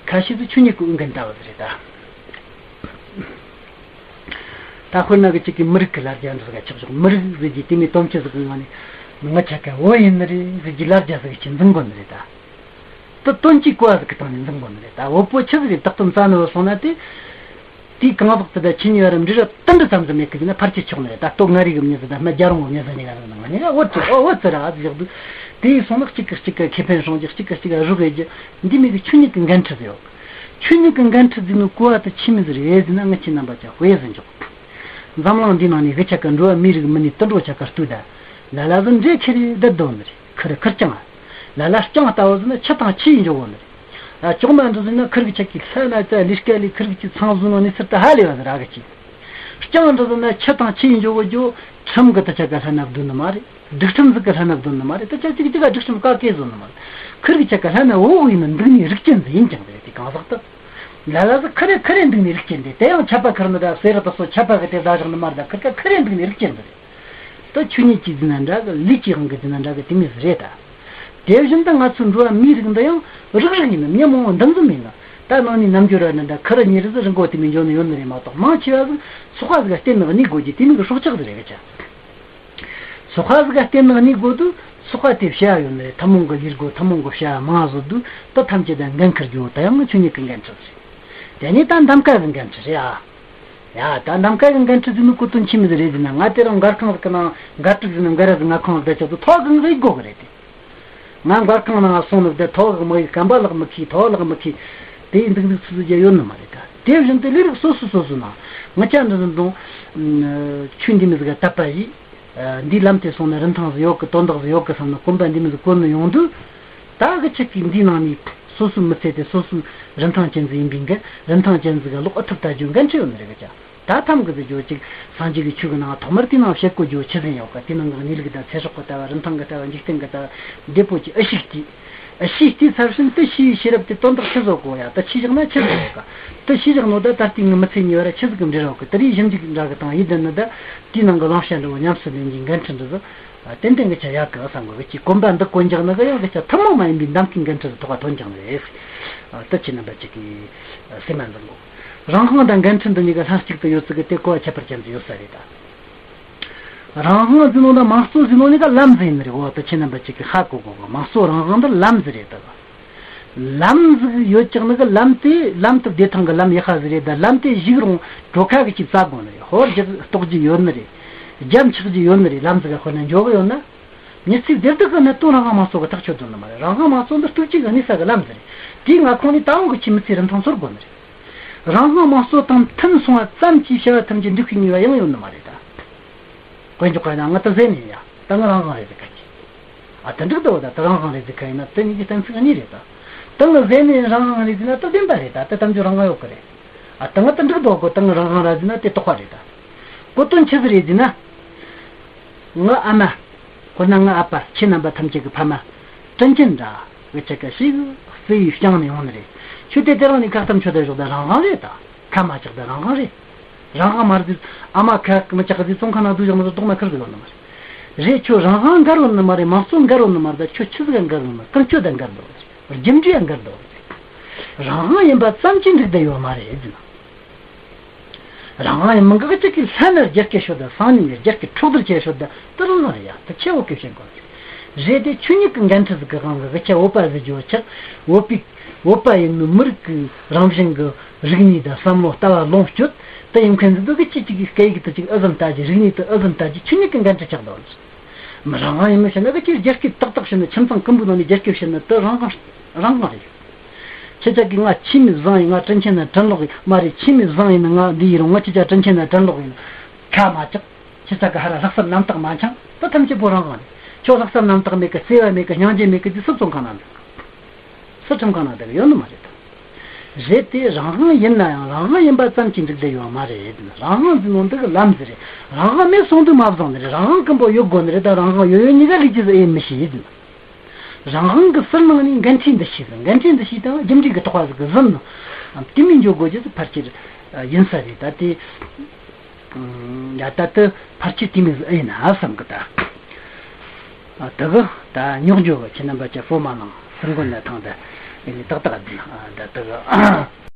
ཁ་ཤས་ཚོ་ཆོས་ཉིད་ཀྱི་ཨུ་འགན་ལྟ་བུ་རེད་ད། ད་དཔེར་ན་གི་གཅིག་གི་མི་རིགས་ཀྱི་ལ་རྒྱ་འདི་ཟིག་ག་ཆགས་ཆོག་མི་རིགས་ཟེར་གྱི་དེ་མོ་དོན་ཆེ་ཟིག་གི་ངང་ནས་ང་ཆ་ག་བོད་ཡིན་ནི་རེད་ཟེར་གྱི་ལ་རྒྱ་ཟིག་གི་ཅི་འཛིན་དགོས་ནི་རེད་ད། དེ་དོན་གྱིས་གོ་བ་ཟིག་གི་སྟེང་ནས་འཛིན་དགོས་ནི་རེད་ད། བོད་པོ་ཆི་ཟིག་རེད་བཏགས་དེ་རྩ་ནས་བུད་སོང་ན་དེ། དེའི་གང་ཟག་དེ་དང་ཁྱེད་གཉིས་བར་འབྲེལ་བ་དེ་འདྲ་ཙམ་ཟིག་མེད་གི་ཟེར་ན་ཕལ་ཆེར་ཆོག་ནི་རེད་ད། ལྟོ་ང་རིག་གི་མྱི་ཟིག་དང་སྨད་རྒྱལ་རོང་གི་མྱི་ཟིག་གཉིས་ཀ་ཟིག་ནང་ནས་ཨོ་ཙི་ཨོ་ཨོ་ཙི་ར་ཟིག་འདུག་དེ་ཡིན་སོང་ན་གཅིག་གིས་གཅིག་གི་ཁེ་ཕན་སྲུང་རྒྱུ་གཅིག་གིས་གཅིག་ག་རོགས་ཡེད་རྒྱུ་འདི་མོ་གི་ཆོས་ཉིད་ཀྱི་འགན་འཁྲི་ཟིག་ཡོད། ཆོས་ཉིད་ཀྱི་འགན་འཁྲི་ཟིག་ནི་གོ་བ་དེ་ཆི་མོ་ཟིག་རེད་ཟེར་ན་ང་ཁྱེད་རྣམ་པ་ཅག་དཔེ་ཟིག་འཇོག་འཛམ་གླིང་འདི་ནང་ནས་གི་ཆ་ག་འགྲོ་བ་མིའི་རིགས་མིན་ནས་དུད་འགྲོ་ཆ་ག་ལྟོས་ད། ལ་ལ་ཟིག་འདྲེ་ཁེ་རེ་བསྡད་དོ་ནི་རེད། ཁི་རེ་ཁིར་རྐྱང་། ལ་ལ་རྐྱང་ལྟ་བུ་ཟིག་ན་ཆུ་དང་ཆུ་ཡིས་འཇོག་གོ་ནི་རེད། ཨ་ཅོག་མ་འདྲ་ཟིག་ན་ཁིར་གི་ཆ་གི་ལྷ་ན་ཙ་ལི་སྐད་ལི་ཁིར་གི་ཆི་ཚང་ཟུག་ནོ་ནི་ཚུར་ད་ཧ་ལས་བ་ཟིག་ར་གི་ཆི། རྐྱང་འདྲ་ཟིག་ན་ཆུ་དང་ཆུ་ཡིས་འཇོག་གོ་རྒྱུ། ཁྲིམས་གི་ད་ཆ་ག་ལྷ་ན་བསྡུ་ནི་མ་རེད། སྒྲིག་ཁྲིམས་ཟིག་གི་ལྷ་ན་བསྡུ་ནི་མ་རེད། ད་ཆ་གཅིག་གཅིག་ག་སྒྲིག་ཁྲིམས་ག་གེ་བཟོ་ནི་མ་རེད། ཁིར་གི་ཆ་ག་ལྷ་ན་འོག་ཡིན་ན་འདུག་ནི་རིགས་ཅན་ཟིག་ཡིན་ཀྱང་རེད། དེ་གང་ཟག་ཏུ། ལ་ལ་ཟིག་ཁི་རེ་ཁི་རེ་འདུག་ནི་རིགས་ཅན་དེ་དེ་ཡང་ཆད་པ་ཁིར་ནི་ད་སེ་ར་ད་སོ་ཆད་པ་གི་དེ་ཟ་བཞག་ནི་མ་རེད། ད་ཁིར་ག་ཁི་རེ་འདུག་ནི་རིགས་ཅན་ཟིག་རེད། ད་ཆོས་ཉིད་ཀྱི་ཟིན་ན་འདྲ་གི། ལུས་ཀྱི་དབང་གི་ཟིན་ན་འདྲ་གི། དེ་མོ་ཟིག་རེད་ད། དེ་བཞིན་དུ་ང་ཚོའི་འགྲོ་བ་མིའི་རིགས་འདི་ཡང་རིགས་རིགས་ཡིན་ནི། མྱི་མང་བོ་འདི་ཙམ་ཡིན་ནི། ད་ནང་ནས་རྣལ་འབྱོར་བ་འདི་འདྲ་ཁི་རི་ཉི་རི་ཟིག་རི་མགོ་དེ་མོ་འཇོག་ནི་ཡོད་ནི་རེད་མ་གཏོགས། མང་ཆེ་བ་ཟིག་ཚོགས་པ་ཟིག་ག་བརྟེན་ནི་གནས་དགོས་རྒྱུ་དེ་མོ་གི་སྲོག་ཆགས་ཟིག་རེད་གི་ཆ། ཚོགས་པ་ཟིག་ག་བརྟེན་ནི་གནས་དགོས་དུས་ཚོགས་པ་དེ་བྱ་ཡ་ཡོད་ནི་རེད། ཐུན་མོང་གི་ཡིག་སྒོ་ཐུན་མོང་གི་བྱ་བ་མང་བཟོ་དུས་ད་ཐམས་ཅད་ད་འགན་འཁུར་རྒྱུ་ད་ཡང་ཆོས་ཉིད་ཀྱི་འགན་འཁྲི་རེད། དེ་ནས་ད་གདམ་ག་གི་འགན་འཁྲི་རེད་ཨ། ཡ་ད་གདམ་ག་གི་འགན་འཁྲི་ཟིག་ནི་གོ་དོན་ཆི་མོ་ཟིག་རེད་ཟེར་ན། ང་དེ་རིང་མགར་ཁང་ཟིག་གི་ནང་མགར་ཁྲིག་ཟིག་ནི་མགར་ར་ཟིག་ང་ཁང་ཟིག་བསྡད་ཆོག་དུས་ཐོག་གི་ངས་དགོས་གི་རེད་དེ། ང་མགར་ཁང་ནང་སོང་ནི་བསྡད་ཐོག་གི་མི་ཡི་སྐམ་པ་ལག་མི་ཁི་ཐོག་ལག་མི་ཁི་དེ་ཡི་འདུག་འདུག་ཚུལ་ཟིག་ཡོད་ནི་མ་རེད་ད། དེ་བཞིན་དུ་ལས་རིགས་སོ་སོ་སོ་སོ་ནང་ང་ཅག་འདི་ནི་འདུག་ཆོས་འདི་མོ་ཟིག་ག་དད་པ་ཡིས། འདིའི་ལམ་དེ་སོང་ན་རིན་ཐང་ཟིག་ཡོད་གི། དོན་དག་ཟིག་ཡོད་གི་བསམ་ན་གོམ་པ་འདི་མོ་ཟིག་བསྐོར་ནས་ཡོང་དུས། ད་གི་ཆ་གི་འདིའི་ནང་ནས་སོ་སོའི་མི་ཚེ་དེ་སོ་སོའི་རིན་ཐང་ཅན་ཟིག་ཡིན་པའི་འགན། རིན་ཐང་ཅན་ཟིག་ག་ལོག་ཨེ་ཐུབ་ལྟ་རྒྱུ་འགན་འཁྲི་ཡོད་ནི་རེད་གི་ཆ། ད་ཐམ་གི་ཟིག་རྒྱུ་ཅིག་སངས་རྒྱས་ཀྱི་ཆོས་ཀྱི་ནང་ཐོག་མར་དེའི་ནང་བཤད་དགོས་རྒྱུ་ཆི་ཟིག་ཡོད་ག། དེའི་ནང་གི་གནས་ལུགས་དང་ཚེ་སྲོག་གི་ལྟ་བ། རིན་ཐང་གི་ལྟ་བ། འཇིག་རྟེན་གི་ལྟ་བ། འདི་པོ་ཅིག་ཨེ་ཤེས་ཀྱི། ཨེ་ཤེས་ཀྱི་ཚར་ཕྱིན་དེ་ཤེས་པའི་ཤེས་རབ་དེ་དོན་དག་ཆི་བཟོ་དགོས་ཡ། ད་ཆི་བཞག་ན་ཆི་བཟོ་དགོས་ག། དེ་ཤེས་བཞག་ནོ་ད་ད་ལྟའི་ངའི་མི་ཚེ་གཉིས་བར་ཆི་ཟིག་གི་འབྲེལ་བ་གི། དེ་རིགས་ཞིབ་འཇུག་འདྲ་གི་དང་ཡིད་ལྡན་ནི་ད་དེའི་ནང་གི་བླང་བྱ་འདྲ་བོ་ཉམས་སུ་ལེན་རྒྱུའི་འགན་འཁྲི་འདི་ཟིག་ཏན་ཏན་གི་ཆ་ཡག་གི་བསམ་གི་གི་ཅིག་གོམ་པ་འདི་གོན་རྒྱག་ནི་གི་ཡང་གི་ཆ་ཐུན་མོང་མ་ཡིན་པའི་འདམ་གྱི་འགན་འཁྲི་ཐོག་ག་ཐོན་ཀྱང་རེད། ཨ་དེ་ཁྱེད་རྣམ་པ་ཅིག་གིས་སེམས་མ་འཛིན་དགོས། རང་དབང་དང་འགན་འཁྲི་འདི་གཉིས་ཀ་ལྷན་གཅིག་ཏུ་ཡོད་ཚུལ་གི་དེ་གོ་བ་ཁྱད་པར་ཅན་དུ་ཡོད་ས་རེད་ད། རང་དབང་ཟེར་ནོ་དང་དམངས་གཙོ་ཟེར་ནོ་གཉིས་ཀ་ལམ་ཟེར་ནི་རེད། འོ་དེ་ཁྱེད་རྣམ་པ་ཅིག་གིས་ཧ་གོ་དགོས་གི། དམངས་གཙོ་རང་དབང་འདི་ལམ་ཟེར་རེད་ད། ལམ་ཟིག་ཡོད་ཀྱང་ནི་གི་ལམ་དེ་ལམ་དུ་བདེ་ཐང་གི་ལམ་ཡག་ཤོས་ཟིག་རེད་ད། ལམ་དེ་ཞིག་རུང་གྲོ་ཁ་གི་ཅིག་བཙལ་དགོས་ནི་རེད། ཧོར་རྒྱག་གཏོགས་རྒྱུ་ཡོད་ནི་རེད། རྒྱབ་འཆག་རྒྱུ་ཡོད་ནི་རེད། ལམ་ཟིག་ག་ཁོ་ན་འཇོག་གི་ཡོད་ན། མི་ཚེ་བདེ་སྡུག་གི་གནད་དོན་རང་དབང་དམངས་གཙོ་གི་ཐག་གཅོད་དོན་ནི་མ་རེད། རང་དབང་དམངས་གཙོ་འདི་སྟུག་ཅིག་གི་གནས་ས་གི་ལམ་ཟིག་རེད། དེའི་མངའ་ཁོངས་ནས་ད་རུང་གི་ཁྱིམ་མི་ཚེ་རིན་ཐང་སོར་དགོས་ནི་རེད། རང་དབང་དམངས་གཙོ་དང་མཐུན་སོང་བ་ཙམ་གྱིས་བྱ་བ་ཐམས་ཅད་འགྲིག་པའི་ངེས་པ་ཡང་ཡོད་ནི་མ་རེད་ད། དཀོན་མཆོག་ག་ཡིན་ན་ང་ད་ཟེར་ནས་ཡ། ད་ང་རང་དབང་རེད་ཟེར་ཁ་ཅིག་ཨ་དེ་འགྲིག་འདུག་ད། ད་རང་དབང་རེད་ཟེར་ཁ་ཡིན་ན་དེ་གཉིས་ཀྱི་གཏན་ཚིགས་གཉིས་རེད་ད། ད་ང་ཟེར་ནས་རང་དབང་རེད་ཟེར་ན་ད་བདེན་པ་རེད་ད། ད་དམ་ཆོས་རང་དབང་ཡོད་གི་རེད། ཨ་ད་ང་ད་འགྲིག་འདུག་གོ། ད་ང་རང་དབང་རེད་ཟེར་ན་དེ་དོགས་པ་རེད་ད། གོ་དོན་ཆི་ཟིག་རེད་ཟེར་ན། ང་ཨ་མ། དཔེར་ན་ང་ཨ་ཕ། ཁྱེད་རྣམ་པ་ཐམས་ཅད་ཀྱི་ཕ་མ། དྲིན་ཆེན་འདྲ། འུ་ཅག་གི་ཞིག་བརྩེ་བས་བསྐྱངས་ནས་ཡོང་ནི་རེད། ཁྱོད་དེ་དེ་རིང་ནས་ཁ་གཏམ་ཆོད་དེ་ཞོག་ད་རང་དབང་རེད་ད། ཁ་མ་ཆག་ད་རང་དབང་རེད། རང་དབང་མ་རེད་དུས་ཨ་མ་ཁ་མི་ཆག་གི་དུས་ཙོང་ཁ་ན་སྡུག་ཅག་མི་ཚོ་དོགས་མ་ཁུར་གི་ཡོང་ནི་མ་རེད། རེད། ཁྱོད་རང་དབང་འགལ་ཡོད་ནི་མ་རེད། དམངས་གཙོ་འགལ་ཡོད་ནི་མ་རེད། ད་ཁྱོད་ཆི་ཟིག་ག་འགལ་ཡོད་ནི། ཀུན་སྤྱོད་དང་འགལ་འདུག་རྒྱུ་འབྲས་འགལ་འདུག་རང་དབང་ཡིན་པ་ཙམ་གྱིས་འགྲིག་བསྡད་ཡོད་མ་རེད་ཟེར་ན། རང་དབང་ཡིན་མིན་གི་ཅིག་གིས་ལྷ་ནི་རྒྱལ་སྐད་ཤོད་དང་སང་ཉིན་ནས་རྒྱལ་སྐད་འཕྲོག་བསྡུར་བྱས་ཤོད་དང་དེ་རང་དབང་རེད་ཡ། དེ་ཁྱེད་བོད་སྐད་བཤད་དགོས་རེད། རེད་དེ་ཆོས་ཉིད་ཀྱི་འགན་འཁྲི་ཟིག་གི་དབང་གི་གི་ཁྱེད་བོད་པ་ཟིག་རྒྱུ་ཆགས་བོད་པའི་བོད་པ་ཡིན་མི་མི་རིགས་ཀྱི་རང་བཞིན་གྱི་རིག་གནས་དང་བསམ་བློ་ལྟ་བ་ལོངས་སྤྱོད་དེ་ཡིན་མཁན་ཟིག་འདུག་གི་ཅིག་ཅིག་གི་སྐད་ཡིག་དེ་ཅིག་ཨི་ཙམ་ལྟ་རྒྱུ། རིག་གནས་དེ་ཨི་ཙམ་ལྟ་རྒྱུ། ཆོས་ཉིད་ཀྱི་འགན་འཁྲི་ཆགས་འདུག་མི་རང་དབང་ཡིན་མི་བཤད་ན་གི་ཅིག་རྒྱལ་སྐད་ཏག་ཏག་བཤད་ན། ཁྱིམ་ཚང་ཀུན་པོའི་ནང་ནས་རྒྱལ་སྐད་བཤད་ན་དེ་རང་དབང་རང་དབང་རེད། ཁྱེད་ཅག་གིས་ང་ཆི་མོ་བཟང་ཡིན། ང་དྲིན་ཆེན་ན་དྲིན་ལོག་ཡིན། མ་རེད། ཆི་མོ་བཟང་ཡིན་ན་ང་འདི་ཡིན་རུང་ང་ཁྱེད་ཅག་དྲིན་ཆེན་ན་དྲིན་ལོག་ཡིན། ཁ་མ་ཆག་ཁྱེད་ཅག་གི་ཧ་ར་ལྷག་བསམ་རྣམ་དག་མ་འཆང་། ད་ཐམས་ཅད་པོ་རང་དབང་རེད། ཁྱོད་ལྷག་བསམ་རྣམ་དག་མེད་གི། བརྩེ་བ་མེད་གི། སྙིང་རྗེ་མེད་གི། འདི་སུ་ཚོང་ཁང་ནང་འདུག་སུ་ཁྲིམས་ཁང་ནང་འདུག་ཡོད་ནི་མ་རེད་ད། རེད་དེ་རང་དབང་ཡིན་ན་ཡང་རང་དབང་ཡིན་པ་ཙམ་གྱིས་འགྲིག་བསྡད་ཡོད་མ་རེད། རང་དབང་ཟེར་ནོ་འདི་གི་ལམ་ཟིག་རེད། རང་དབང་མེད་སོང་དུས་མ་བཟང་ནི་རེད། རང་དབང་ཀུན་པོ་ཡོད་དགོས་ནི་རེད། ད་རང་དབང་ཡོད་ཡོད་གཉིས་ཀ་ལས་ཀྱི་ཟིག་ཨེ་མི་ཤེས་ཡིན། རང་དབང་གི་ཟུར་ནང་ནས་འགན་འཁྲི་འདི་ཤེས་ཟིན། འགན་འཁྲི་འདི་ཤེས་དང་རྒྱུ་འབྲས་ཀྱི་དོགས་པ་ཟིག་གི་ཟིན་ནོ། དེ་མིན་འཇོག་དགོས་རྒྱུ་ཟིག་ཕལ་ཆེར་ཡིན་ས་རེད། ད་དེ། ཡ་ད་དེ་ཕལ་ཆེར་དེ་མིན་ཟིག་ཨེ་ཡིན་ན་བསམ་གི་ད། ཨ་དེ་གི་ད་རྙོག་འཇོག་གི་ཁྱེད་རྣམ་པ་ཅག་ཧྥོ་མ་ནང་སུན་གོན་ན་ཐང་ད་ཡིན་ནི་ཏག་ཏག་ཨ་ད་དེ་གི།